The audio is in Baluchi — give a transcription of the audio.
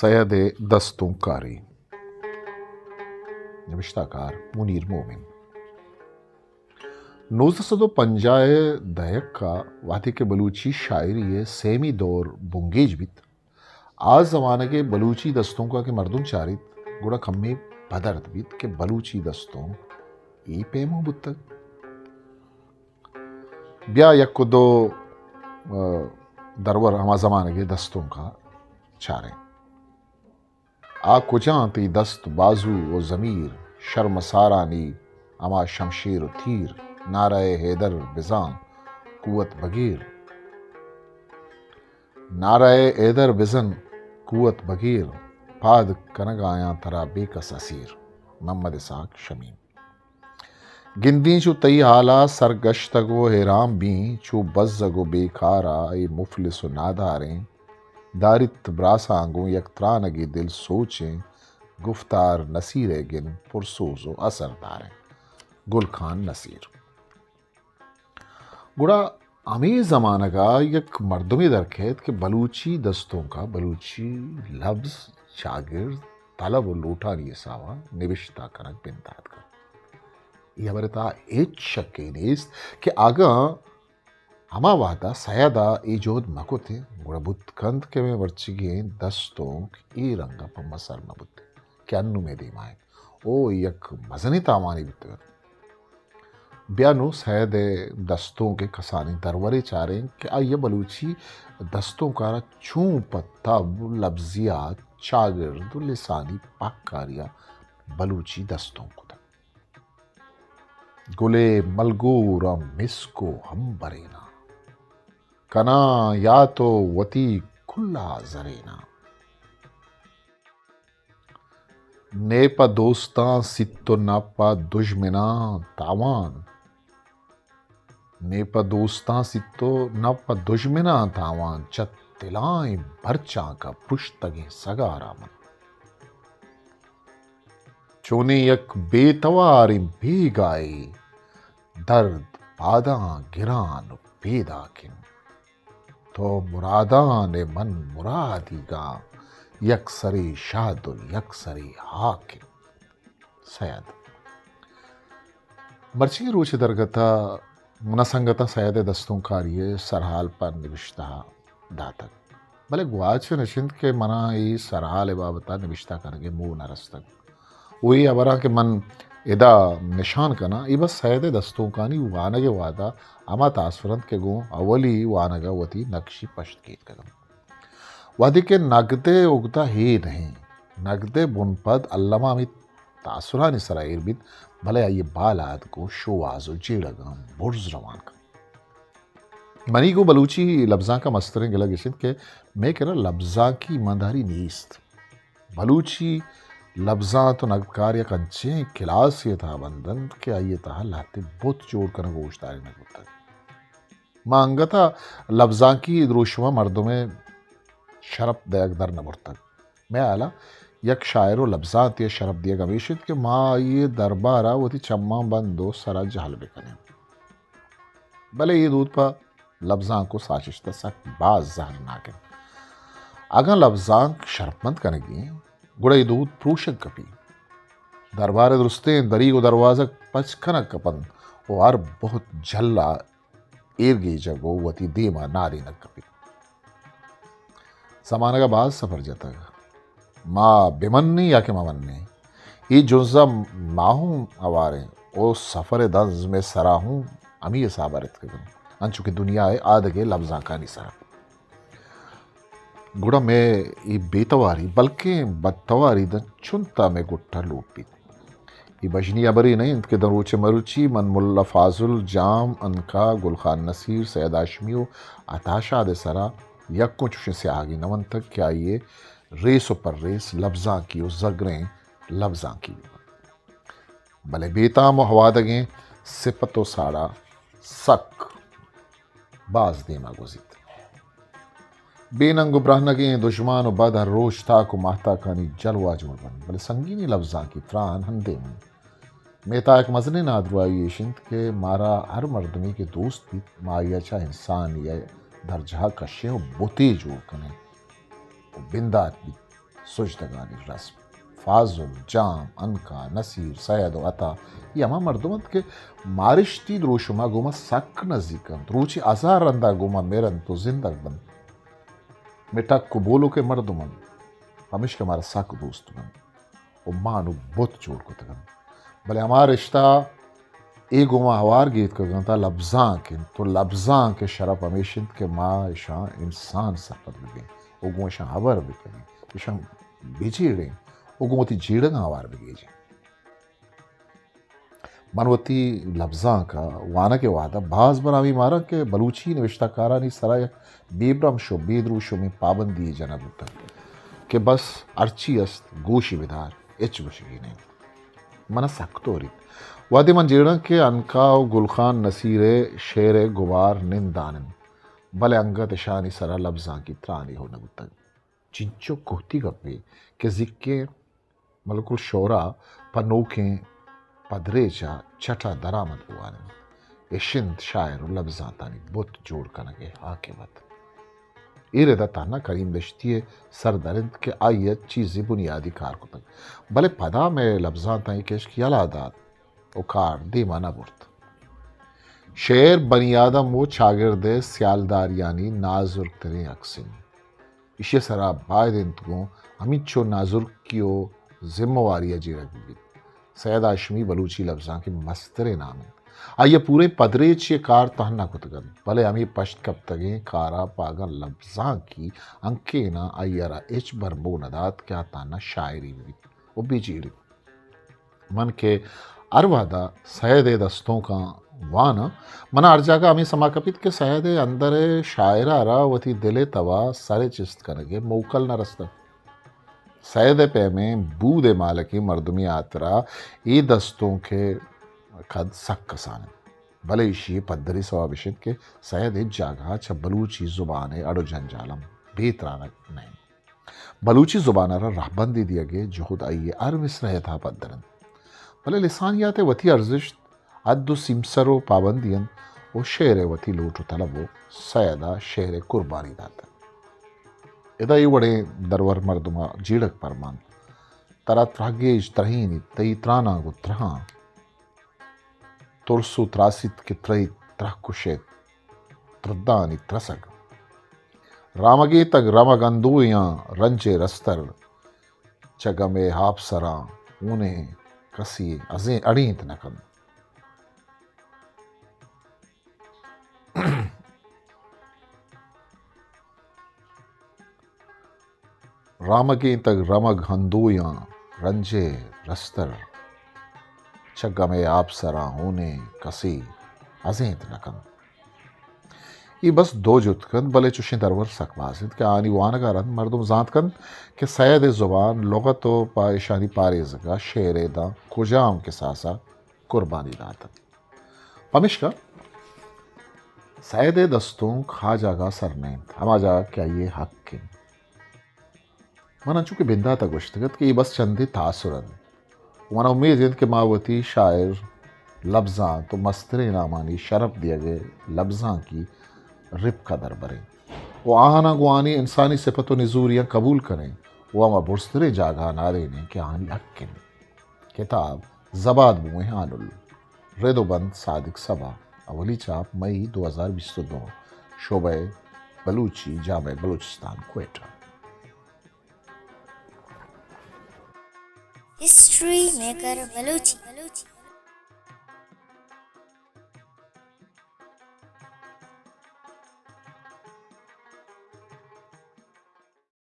سید ءِ دستونکاری۔ نبشتہ کار منیر مومن۔ نوزدہ سد ءُ پنجاہ ءِ دہک ءَ وہدے کہ بلوچی شاعری ءِ سیمی دور بنگیج بیت، آ زمانگ ءِ بلوچی دستونک ءَ کہ مردم چاریت، گڑا کمے پدرد بیت کہ بلوچی دستونک اے پیما بوتگ۔ بیا یک ءُ دو، ءَ، درور ہما زمانگ ءِ دستونک ءَ چاریں۔ آ کجاں تئی دست، بازو ءُ ضمیر، شرمسارانی ہما شمشیر ءُ تیر، نعرہ حیدر بزاں قوت بگیر۔ نعرہ حیدر بزن قوت بگیر، پاد کنگ آیاں ترا بے کس اسیر۔ محمد اسحاق شمیم۔ گندیں چو تئی حالا سرگشتگ ءُ حیران بیں، چو بزگ ءُ بیکارا اے مفلس ءُ ناداریں۔ داریت براساں گوں یک ترانگے دل سوچیں، گفتار نصیر ءِ گند پرسوز ءُ اثرداریں۔ گل خان نصیر۔ گڑا ہمے زمانگ ءَ یک مردمے در کیت کہ بلوچی دستونک ءَ بلوچی لبز، چاگرد، طلب ءُ لوٹانی حساب ءَ نبشتہ کنگ بندات کنت۔ اے ہبر ءِ تہا ہچ شکے نیست کہ اگاں ہما وہد ءَ سید ءَ اے جہد مہ کتیں، گڑا بوت کنت کہ مئے مرچیگیں دستونک اے رنگ ءَ پہ ما سر نہ بوتیں کہ انوں مئے دیما انت۔ او یک مزنیں تاوانے بیتگ ات۔ بیا نوں سید ءِ دستونک ءِ کسانیں درورے چاریں کہ آئی ءَ بلوچی دستونک ءَ را چوں پہ تب، لبزیات، چاگرد ءُ لسانی پہکاری ءَ بلوچی دستونک کتگ۔ گلے ملگوراں مسک ءُ ہمبریناں، کناں یات ءُ وتی کلا زریناں۔ نے پہ دوستاں سیت ءُ نہ پہ دژمناں تاوان۔ نے پہ دوستاں سیت ءُ نہ پہ دژمناں تاوان۔ چہ تلائیں برچانک ءَ پرشتگیں سگاراں من۔ چونیں یک بے تواریں بیگاہے، درد پاداں گران ءُ پیداک انت۔ تو مرادان ءُ من مرادیگاں، یک سرے شاد ءُ یک سرے ہاک انت۔ سید۔ مرچی روچ ءِ درگت ءَ من ءَ سنگتاں سید ءِ دستونکاری ءِ سرحال پہ نبشتہ داتگ، بلے گواچن اش انت کہ من ءَ اے سرحال ءِ بابت ءَ نبشتہ کنگ ءِ موہ نہ رستگ۔ ءُ اے ہبراں کہ من ادا نشان کناں، اے بس سید ءِ دستونکانی وانگ ءِ وہد ءَ ہما تاثر انت کہ گوں اولی وانگ ءَ وتی نقشی پشت کیتکگ انت۔ وہدے کہ نگد ءِ اگدہ اے نہ انت، نگد ءِ بنپد الما ہمے تاثرانی سرا ایر بیت، بلے آئی ءِ بالاد گوں شوہاز ءُ جیڑگاں برز روان کنت۔ منی گوں بلوچی لبزانک ءَ مستریں گلگ اش انت کہ مئے کرا لبزانکی ایمانداری نیست۔ بلوچی لبزانت ءُ نگدکار یک انچیں کلاسے ءِ تہا بند انت کہ آئی ءِ تہا لہتے بت جوڑ کنگ ءُ اوشتارینگ بوتگ۔ ما انگت ءَ لبزانکی دروشم ءَ مردم ءِ شرپ دئیگ در نہ برتگ۔ مئے ہیال ءَ یک شاعر ءُ لبزانتے ءَ شرپ دیگ ہمیش انت کہ ما آئی ءِ دربار ءَ وتی چماں بند ءُ سر ءَ جہل بہ کنیں۔ بلے اے دود پہ لبزانک ءُ ساچشت ءَ سک باز زہرناک انت۔ اگاں لبزانک شرپمند کنگی انت، گڑا اے دود پروشگ کپی۔ دربار ءِ درستیں دریگ ءُ دروازگ پچ کنگ کپنت ءُ ہر بہت جھل ءَ ایرگیجگ ءُ وتی دیم ءَ نادینگ کپیت۔ زمانگ ءَ باز سفر جتگ۔ ما بہ منیں یا کہ مہ منیں، اے جنز ءَ ما ہوں ہواریں ءُ سفر ءِ دنز مئے سرا ہوں ہمے حساب ءَ رتکگ انت، انچو کہ دنیا ءِ آدگہ لبزانکانی سرا۔ گڑا مئے اے بے تواری، بلکیں بدتواری داں چنت ءَ مئے گٹ ءَ لوٹ بیت۔ اے بژنی ہبرے نہ انت کہ داں روچ ءِ مروچی من ملا فاضل، جام، عنقا، گل خان نصیر، سید ہاشمی ءُ عطا شاد ءِ سرا یکوں چوشیں سیاہگے نہ ونتگ کہ آئی ءِ ریس ءُ پریس لبزانکی ءُ زگریں لبزانکی بہ بنت۔ بلے بے تام ءُ ہوادگیں سپت ءُ ساڑا سک باز دیم ءَ گوزیت۔ بے ننگ ءُ برہنگیں دژمان ءُ بد ہر روچ تاک ءُ ماہتاکانی جلوہ جوڑ بنت، بلے سنگینیں لبزانکی تران ہندیم انت۔ مئے تہا یک مزنیں نادراہی ایش انت کہ مارا ہر مردمے کہ دوست بیت، ما آئی ءَ چہ انسانے ءِ درجہ ءَ کشیں ءُ بتے جوڑ کنیں ءُ بندات بیت۔ سجدگانی رسم۔ فاضل، جام، عنقا، نصیر، سید و عطا، اے ہما مردم انت کہ مارشتی دروشما گوما سک نزیک انت۔ روچے ہزار رندا گوما مرنت و زندگ بنت۔ مئے ٹک و بولکئے مردم انت، پمیشکا مارا سک دوست بنت و ما نوں بت جوڑ کتگ انت۔ بلے ہما رشتہ اے گوما ہوار گیتکگ انت، آ لبزانک انت و لبزانکئے شرپ ہمیش انت کہ ما اشاں انسان سرپد ببیں و گوں اشاں ہبر بکنیں، اشاں بجیڑیں و گوں وتی جیڑگاں ہوار بگیجیں۔ من وتی لبزانک ء وانگ ء وہد ء باز بر ہمے ماراں کہ بلوچی نبشتہ کارانی سرا یک بے برمش و بے دروشمیں پابندی جنگ بوتگ کہ بس ہرچی است گوشی بدار، ہچ گوشگی نہ انت۔ من ء سک توریت۔ وہدے من جیڑاں کہ عنقا و گل خان نصیر ء شعر ء گبار نندان انت، بلے انگت اشانی سرا لبزانکی ترانے ہو نہ بوتگ۔ چنچو کوہتی گپے کہ زیکیں ملک الشعراء پہ نوکیں پدریچ ء چٹ ء درآمد بوان انت۔ اش انت شاعر و لبزانتانی بت جوڑ کنگ ء عاقبت۔ اے رد ء تہنا کریم دشتی ء سر در انت کہ آئی ء چیزے بنیادی کار کتگ، بلے پدا مئے لبزانتاں اے کشک یلہ دات و کار دیما نہ برت۔ شعر بنی آدم و چاگرد ء سیالداریانی نازرک تریں عکس انت۔ ایشی ء سرا باید انت گوں ہمینچو نازرکی و ذمہ واری ء جیڑگ بہ بیت۔ سید ہاشمی بلوچی لبزانک ء مستریں نام انت۔ آئی ء پوریں پدریچ ء کار تہنا کتگ انت، بلے ہمے پشت کپتگیں کار ء پہ اگاں لبزانکی ہنکیناں آئی ء را ہچ بر موہ نہ دات کہ آ تہنا شاعرے بہ بیت و بہ جیڑیت۔ من کہ ہر وہدا سید ء دستونکاں واناں، منا ہر جاگہ ہمے سما کپیت کہ سید ء اندر ء شاعر ء را وتی دل ء تب ء سر ء چست کنگ ء موکل نہ رستگ۔ سید ء پیمیں بود ء مالکیں مردمے ء ہاترا اے دستونک ء کد سک کسان انت، بلے ایشی ء پدری سوب اش انت کہ سید ہچ جاگہ ء چہ بلوچی زبان ء اڑ و جنجالاں بے ترانگ نہ انت۔ بلوچی زبان ء را رہبندی دیگ ء جہد آئی ء ہر مصرع ء تہا پدر انت۔ بلے لسانیات ء وتی ارزشت، حد و سیمسر و پابندی انت و شعر ء وتی لوٹ و طلب و سید ء شعر ء قربانی داتگ۔ ادا اے وڑیں درور مردم ء جیڑگ پرمانت۔ ترا ترہگیج ترہینیت، تئی تراناں گوں ترہاں۔ ترس و تراسیت کہ ترہیت، ترہ کشیت، تردانی ترسگ۔ رامگیتگ رمگ اندویاں رنجے رستر، چہ گمے ہاپسراں ہونیں کسی ازیں اڑینت نہ کنت۔ رامگیں تگ رمگ ہندویاں رنجے رستر، چہ گمے آپسراں ہونیں کسی ازینت نہ کنت۔ اے بس دو جت کنت، بلے چوشیں درور سک باز انت کہ آنی وانگ ء رند مردم زانت کنت کہ سید ء زبان، لغت و پہ ایشانی پاریزگ ء شعر ء داں کجام کساس ء قربانی دات انت۔ پمیشکا سید ء دستونک ہا جاگہ سر نہ انت، ہما جاگہ کہ آئی ء حق انت۔ من انچو کہ بندات ء گوشتگ ات کہ اے بس چندے تاثر انت۔ و منا امیت انت کہ ما وتی شاعر، لبزانت و مستریں نامانی شرپ دیگ ء لبزانکی رپک ء دربریں و آہاناں گوں آنی انسانی صفت و نزوریاں قبول کنیں و ہما برزتریں جاگہاں نارینیں کہ آہانی حق انت۔ کتاب زباد بوئیں ہانل، رد و بند صادق صبا، اولی چاپ مئی دو ہزار بیست و دو، شعبہ بلوچی، جامعہ بلوچستان، کوئٹہ۔ History maker Balochi.